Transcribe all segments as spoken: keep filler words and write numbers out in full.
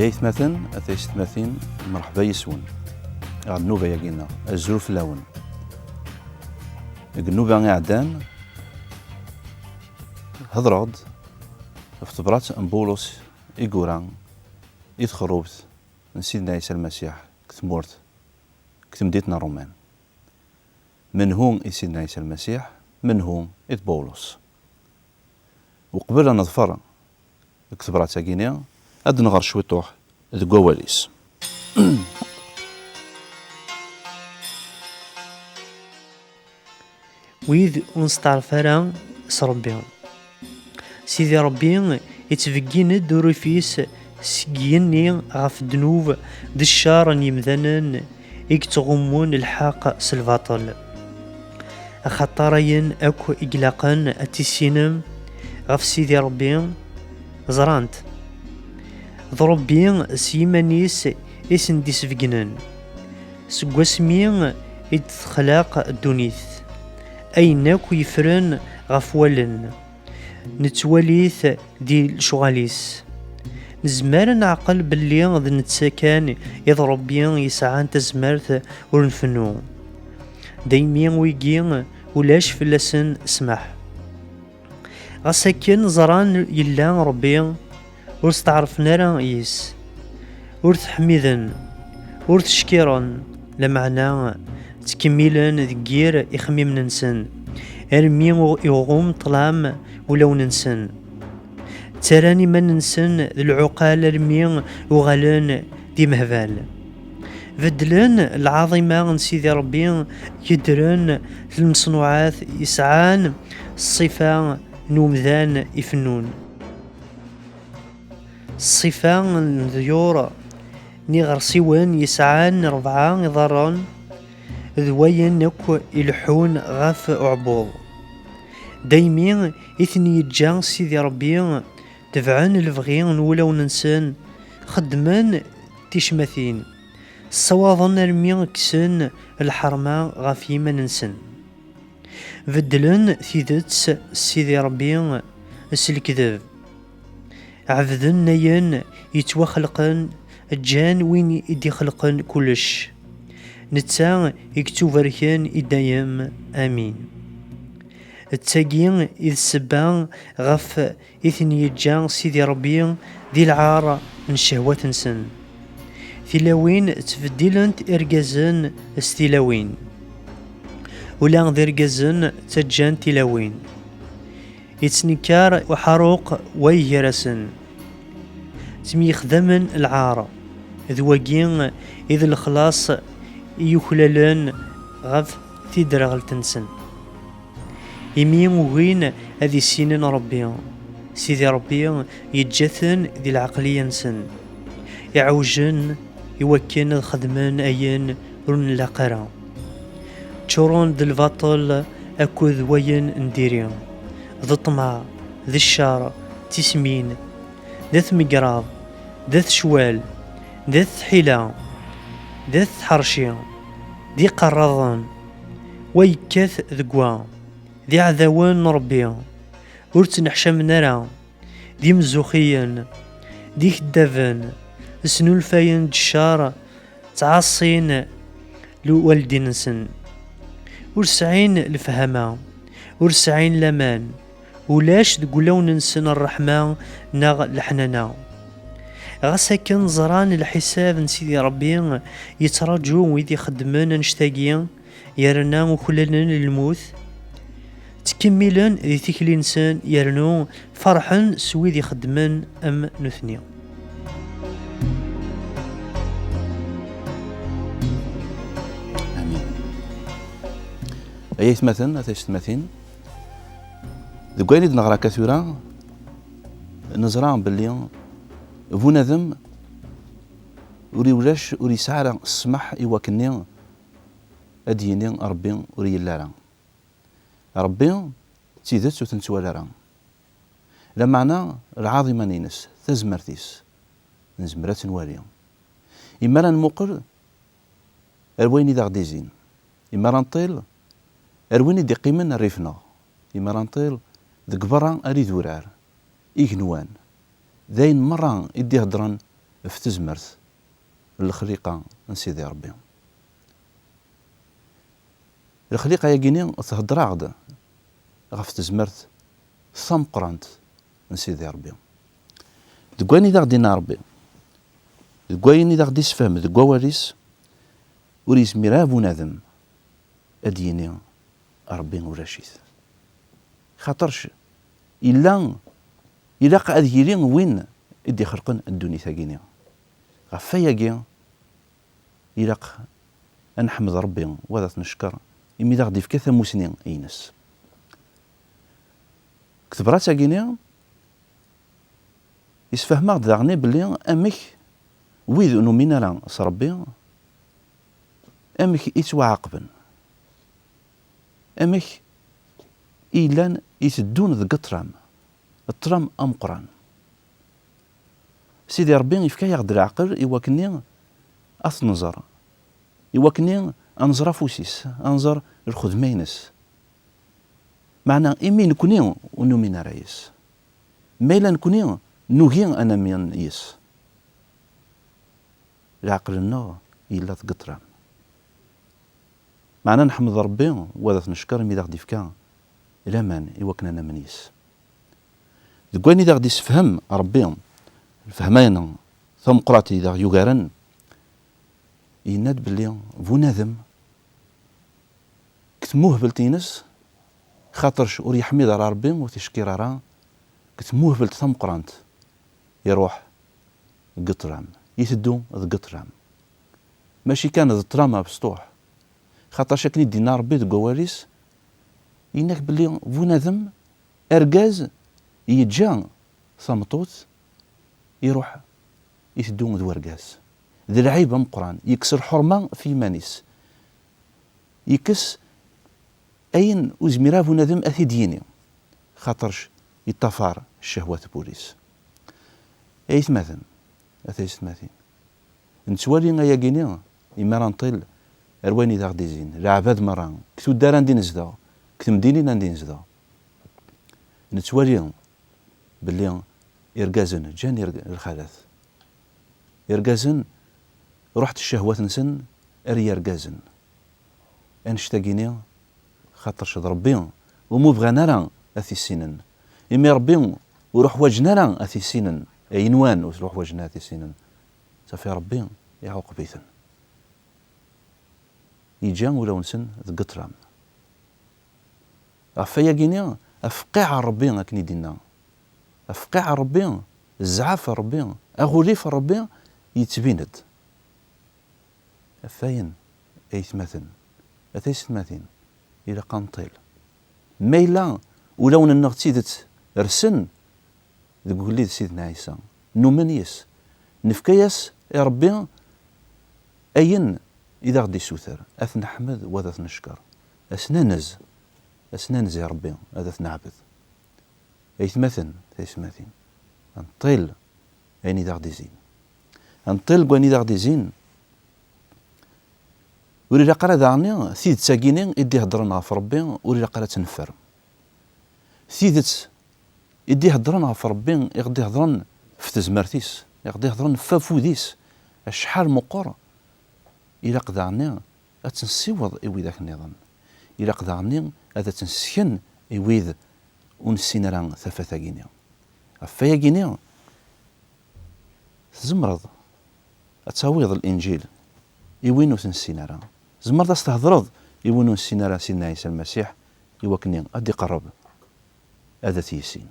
Aytmaten, a taysetmatin, mreḥba yes-wen ɣer nnuba-agi-nneɣ. Azul fell-awen. Deg nnuba iɛeddan, hedreɣ-d ɣef tebrat n Bulus i yura i txerrubt n Sidna Ɛisa Lmasiḥ deg tmurt, deg temdint n Ṛuman. Menhu i Sidna Ɛisa Lmasiḥ? Menhu i d Bulus? Uqbel ad neḍfer deg tebrat-agi-nni, ad nɣer cwiṭuḥ deg wawal-is. Wid ur nesteɛref ara s Ṛebbi. Sidi Ṛebbi ittbeggin-d urrif-is seg yigenni ɣef ddnub d ccer n yemdanen i yettɣummun lḥeqq s lbaṭel. Axaṭer ayen akk i ilaqen ad tissinem ɣef Sidi Ṛebbi, ẓran-t. D Ṛebbi s yiman-is i sen-d-isbeggnen. Seg wasmi i d-texlaq ddunit, ayen akk yeffren ɣef wallen, nettwali-t di lecɣal-is. Nezmer ad neɛqel belli d netta kan i d Ṛebbi yesɛan tazmert ur nfennu. Daymi wigi ulac fell-asen ssmaḥ. Ɣas akken ẓran yella Ṛebbi, ur steɛṛfen ara yes-s. Ur t-ḥmiden, ur t-ckiren, lameɛna ttkemmilen deg yir ixemmimen-nsen, armi iɣum ṭṭlam ulawen-nsen. Ttarran iman-nsen d lɛuqal armi uɣalen d imehbal. Beddlen lɛaḍima n Sidi Ṛebbi yeddren s lmeṣnuɛat yesɛan ṣṣifa n umdan ifennun. Ṣṣifa n leḍyur n iɣersiwen yesɛan rebɛa iḍarren d wayen akk ileḥḥun ɣef uɛebbuḍ. Daymi i ten-yeǧǧa Sidi Ṛebbi, tebɛen lebɣi n wulawen-nsen, xeddmen ticmatin, ssawaḍen armi kksen lḥerma ɣef yiman-nsen. Beddlen tidet s Sidi Ṛebbi s lekdeb. Ɛebden ayen yettwaxelqen, ǧǧan win i d-ixelqen kullec. Netta i yettubarken i dayem. Amin. D tagi i d ssebba ɣef i ten-yeǧǧa Sidi Ṛebbi di lɛar n ccehwat-nsen. Tilawin ttbeddilent irgazen s tilawin. Ula d irgazen ttaǧǧan tilawin. Yettnekkar uḥaruq way gar-asen. Ttemyexdamen lɛar. D wagi i d lexlaṣ i yuklalen ɣef tidreɣelt-nsen. Imi ugin ad issinen Ṛebbi, Sidi Ṛebbi yeǧǧa-ten di lɛeqliya-nsen, iɛewjen i wakken ad xedmen ayen ur nlaq ara. Ččuren d lbaṭel akked wayen n diri, d ṭṭmeɛ, d ccer, d tismin, d at megraḍ, d at ccwal, d at tḥila, d at tḥerci, d iqerraḍen, wa yekkat deg wa, d iɛdawen n Ṛebbi, ur ttenneḥcamen ara, d imzuxiyen, d ikeddaben, snulfayen-d ccer, ttɛaṣin lwaldin-nsen. Ur sɛin lefhama, ur sɛin laman, ulac deg wulawen-nsen ṛṛeḥma neɣ leḥnana. Ɣas akken ẓran lḥisab n Sidi Ṛebbi yettraǧu wid ixeddmen annect-agi, yerna uklalen lmut, ttkemmilen di tikli-nsen yernu ferḥen s wid ixeddmen am nutni. Amin. Ay aytmaten, a taysetmatin, deg wayen i d-neɣra akka tura, neẓra belli bunadem ur iwlac, ur yesɛi ara ssmaḥ i wakken ad d-yini Ṛebbi ur yelli ara. Ṛebbi d tidet ur t-nettwali ara. Lameɛna lɛaḍima-ines, tazmert-is, nezmer ad tt-nwali. Imi ara nmuqel ar wayen i d aɣ-d-izzin, imi ara nṭil ar win i d-iqqimen rrif-nneɣ, imi ara nṭil deg berra ar idurar, igenwan, d ayen merra i d-iheddren ɣef tezmert n lexliqa n Sidi Ṛebbi. Lexliqa-yagi-ni thedder-aɣ-d ɣef tezmert tameqqrant n Sidi Ṛebbi. Deg wayen i d aɣ-d-inna Ṛebbi, deg wayen i d aɣ-d-issefhem deg wawal-is, ur yezmir ara bunadem ad d-yini Ṛebbi ulac-it. Xaṭerc illa, ilaq ad yili win i d-ixelqen ddunit-agi-ni. Ɣef wayagi, ilaq ad neḥmed Ṛebbi, wa ad t-neckeṛ, imi d aɣ-d-ifka tamusni-ines. Deg tebrat-agi-ni, yessefhem-aɣ-d daɣen belli amek wid ur numin ara s Ṛebbi, amek i ttwaɛaqben, amek i llan iteddun deg ṭṭlam, ṭṭlam ameqqran. Sidi Ṛebbi yefka-yaɣ-d leɛqel i wakken ad t-nẓer, i wakken ad nẓer afus-is, ad nẓer lxedma-ines. Meɛna imi nekni ur numin ara yes, ma yella nekni nugi ad namin yes, leɛqel-nneɣ yella deg ṭṭlam. Meɛna neḥmed Ṛebbi, wa ad t-neckeṛ imi d aɣ-d-ifka laman i wakken ad namen yes. Deg wayen i d aɣ-d-issefhem Ṛebbi, lfehma-inu tameqqrant i d aɣ-yugaren, yenna-d belli bunadem deg tmuhbelt-ines, xaṭerc ur yeḥmid ara Ṛebbi, ur t-icekkir ara, deg tmuhbelt tameqqrant, iṛuḥ deg ṭṭlam, iteddu deg ṭṭlam. Mačči kan d ṭṭlam abesṭuḥ, xaṭerc akken i d-inna Ṛebbi deg wawal-is, yenna-k belli bunadem, argaz, yeǧǧa tameṭṭut, iṛuḥ iteddu d wergaz. D lɛib ameqqran, yekkes lḥurma f yiman-is. Yekkes ayen ur yezmir ara bunadem ad t-id-yini, xaṭerc yeṭṭafar ccehwat n wul-is. Ay atmaten, a taysetmatin, nettwali ayagi-ni imi ara nṭil ar wayen i d aɣ-d-izzin, leɛbad merra, deg tuddar anda i nezdeɣ, deg temdinin anda i nezdeɣ. Nettwali belli irgazen ǧǧan irg-, lxalat. Irgazen ruḥent ccehwat-nsen ar yergazen. Annect-agi-ni, xaṭerc d Ṛebbi umi bɣan ara ad t-issinen. Imi Ṛebbi ur uḥwaǧen ara ad t-issinen, ay nwan ur uḥwaǧen ara ad t-issinen, safi Ṛebbi iɛuqeb-iten. Yeǧǧa ulawen-nsen deg ṭṭlam. Ɣef wayagi-ni, afeqqiɛ n Ṛebbi akken i d-inna. Afeqqiɛ n Ṛebbi, zzɛaf n Ṛebbi, aɣulif n Ṛebbi yettbin-d. Ɣef wayen, ay atmaten, a taysetmatin, ilaq ad nṭil. Ma yella ulawen-nneɣ d tidet rsen deg ugellid Sidna Ɛisa, numen yes, nefka-yas i Ṛebbi ayen i d aɣ-d-issuter, ad t-neḥmed wa ad t-neckeṛ, ad s-nanez, ad s-nanez i Ṛebbi, ad t-neɛbed. Ay atmaten, taysetmatin, ad nṭil ayen i d aɣ-d-izzin. Ad nṭil deg wayen i d aɣ-d-izzin. Ur ilaq ara daɣen tidet-agi-ni i d-iheddren ɣef Ṛebbi, ur ilaq ara ad tt-neffer. Tidet i d-iheddren ɣef Ṛebbi, i ɣ-d-iheddren f tezmert-is, i ɣ-d-iheddren f afud-is, acḥal meqqer, ilaq daɣen ad tt-nessiweḍ i widak nniḍen. Ilaq daɣen ad tt-nessken i wid ur nessin ara tafat-agi-ni. Ɣef wayagi-ni, tzemreḍ ad tawiḍ Linǧil i win ur t-nessin ara. Tzemreḍ ad s-thedreḍ i win ur nessin ara Sidna Ɛisa Lmasiḥ, i wakken ad d-iqerreb ad t-yissin.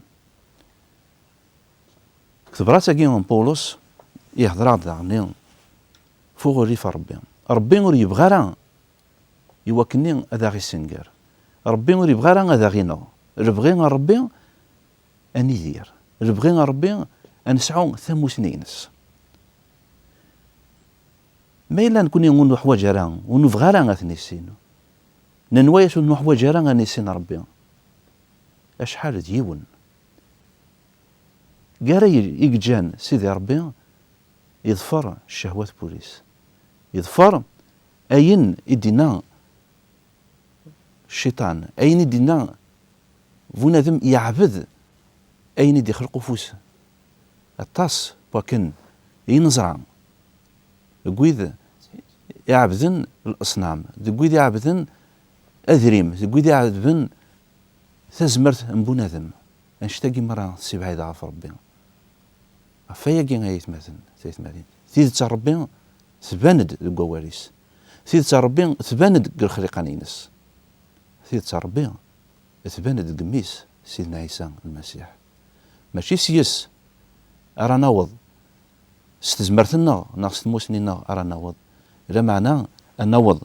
Deg tebrat-agi n Pawlus, ihder-aɣ-d daɣen f uɣilif n Ṛebbi. Ṛebbi ur yebɣi ara i wakken ad aɣ-issenger. Ṛebbi ur yebɣi ara ad aɣ-ineɣ. Lebɣi n Ṛebbi ad nidir. Lebɣi n Ṛebbi ad nesɛu tamusni-ines. Ma yella nekni ur nuḥwaǧ ara, ur nebɣi ara ad t-nissin, nenwa-yas ur nuḥwaǧ ara ad nissin Ṛebbi, acḥal d yiwen gar ayen i yeǧǧan Sidi Ṛebbi, yeḍfer ccehwat n wul-is, yeḍfer ayen i d-inna Cciṭan, ayen i d-inna bunadem yeɛbed ayen i d-ixleq ufus. Aṭas n wakken i neẓra, deg wid iɛebden leṣnam, deg wid iɛebden adrim, deg wid iɛebden tazmert n bunadem. Annect-agi merra tessibɛid ɣef Ṛebbi. Ɣef wayagi ay aytmaten, taytmatin, tidet n Ṛebbi tban-d deg wawal-is. Tidet n Ṛebbi tban-d deg lexliqa-ines. Tidet n Ṛebbi tban-d deg Mmi-s, Sidna Ɛisa Lmasiḥ. Mačči s yes ara naweḍ, s tezmert-nneɣ neɣ s tmusni-nneɣ ara naweḍ, lameɛna ad naweḍ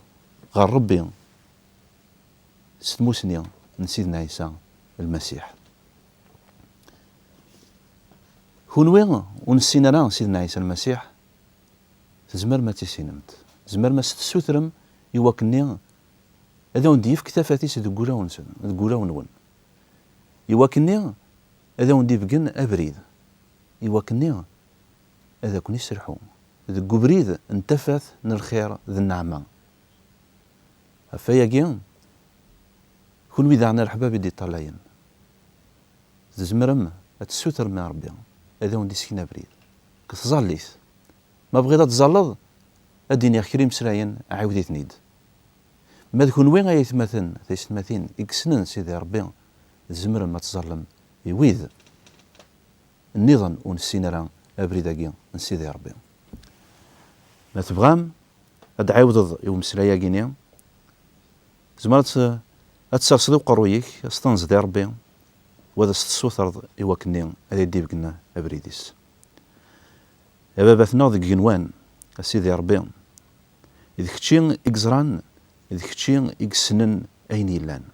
ɣer Ṛebbi s tmusni n Sidna Ɛisa Lmasiḥ. Kunwi ur nessin ara Sidna Ɛisa Lmasiḥ, tzemrem ad tissinemt. Tzemrem ad s-tessutrem i wakken-nni ad awen-d-yefk tafat-is deg wulawen-nsen, deg wulawen-nwen. I wakken-nni ad awen-d-ibeggen abrid. I wakken-nni ad aken-iserḥu deg ubrid n tafat n lxir d nneɛma. Ɣef wayagi, kunwi daɣen a leḥbab i d-iṭṭalayen, tzemrem ad tessutrem i Ṛebbi ad awen-d-isken abrid deg tẓallit. Ma bɣiḍ ad tẓalleḍ, ad d-iniɣ kra imeslayen, ɛiwed-iten-id. Ma d kunwi ay aytmaten, taysetmatin, i yessnen Sidi Ṛebbi, tzemrem ad tẓallem i wid nniḍen ur nessin ara abrid-agi n Sidi Ṛebbi. Ma tebɣam ad d-ɛiwdeḍ i umeslay-agi-ni, tzemreḍ ad, ad tserseḍ i uqerruy-ik, ad s-tenzeḍ i Ṛebbi, u ad as-tessutreḍ i wakken-nni ad ak-d-ibeggen abrid-is. A Baba-tneɣ deg igenwan, a Sidi Ṛebbi, d kečči i yeẓran, d kečči i yessnen ayen yellan.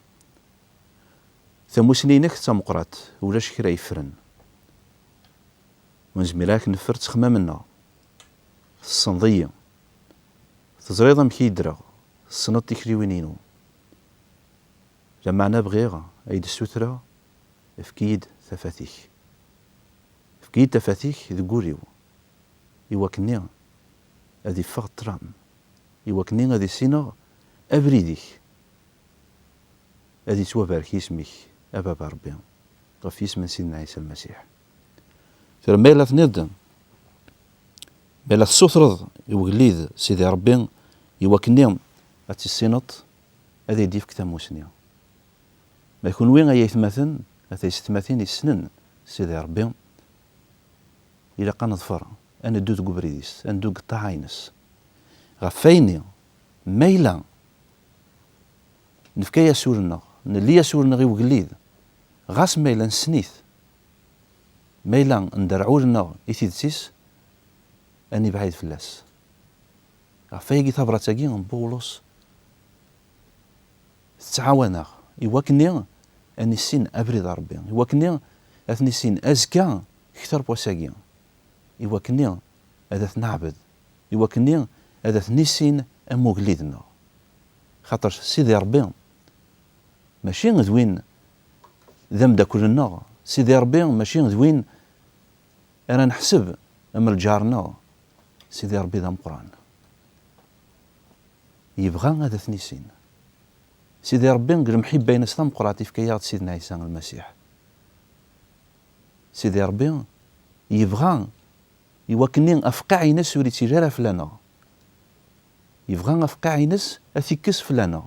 Tamusni-inek d tameqqrant, ulac kra yeffren. Ur nezmir ara ad k-neffer ttexmam-nneɣ. Tessneḍ-iyi. Teẓriḍ amek i ddreɣ. Tessneḍ tikliwin-inu. Lameɛna bɣiɣ ad yi-d-ssutreɣ, efk-iyi-d tafat-ik. Efk-iyi-d tafat-ik deg wul-iw, i wakken-nni ad iffeɣ ṭṭlam, i wakken-nni ad issineɣ abrid-ik. Ad ittwabarek yisem-ik, a Baba Ṛebbi, ɣef yisem n Sidna Ɛisa Lmasiḥ. Tura ma yella tenniḍ-d, ma yella tessutreḍ i ugellid Sidi Ṛebbi, i wakken-nni ad tissineḍ, ad ak-d-yefk tamusni. Ma kunwi ay aytmaten, a taysetmatin yessnen Sidi Ṛebbi, ilaq ad neḍfer, ad neddu deg ubrid-is, ad neddu deg ṭṭaɛa-ines. Ɣef wayenni, ma yella nefka-yas ul-nneɣ, nelli-yas ul-nneɣ i ugellid, ɣas ma yella nessen-it, ma yella nderreɛ ul-nneɣ i tidet-is, ad nibɛid fell-as. Ɣef wayagi tabrat-agi n Bawlus tettɛawan-aɣ i wakken-nni ad nissin abrid n Ṛebbi, i wakken-nni ad t-nissin azekka kter n wass-agi, i wakken-nni ad t-neɛbed, i wakken-nni ad t-nissin am ugellid-nneɣ. Xaṭer Sidi Ṛebbi mačči d win d ameddakel-nneɣ, Sidi Ṛebbi mačči d win ara neḥseb am lǧar-nneɣ. Sidi Ṛebbi d ameqqran. Yebɣa ad t-nissin. Sidi Ṛebbi deg lemḥibba-ines tameqqrant yefka-yaɣ-d Sidna Ɛisa Lmasiḥ. Sidi Ṛebbi yebɣa i wakken-nni afqaɛ-ines ur ittili ara fell-aneɣ. Yebɣa afqaɛ-ines ad t-ikkes fell-aneɣ.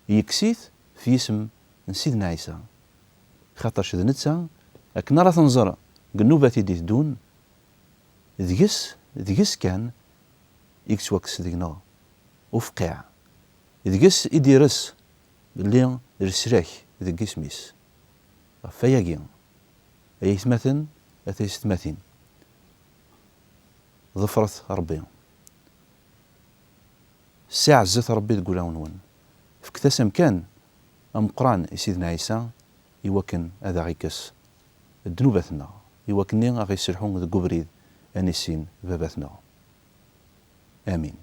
Yekkes-it f yisem n Sidna Ɛisa. Xaṭerc d netta, akken ara t-nẓer deg nnubat i d-iteddun, deg-s, deg-s kan i yettwakkes deg-neɣ ufqiɛ. Deg-s i d-ires belli d leslak deg isem-is. Ɣef wayagi, ay aytmaten, a taysetmatin, ḍefret Ṛebbi. Ssiɛezzet Ṛebbi deg wulawen-nwen. Fket-as amkan ameqqran i Sidna Ɛisa i wakken ad aɣ-ikkes ddnubat-nneɣ, i wakken-nni aɣ-isselḥu deg ubrid ad nissin Baba-tneɣ. Amin.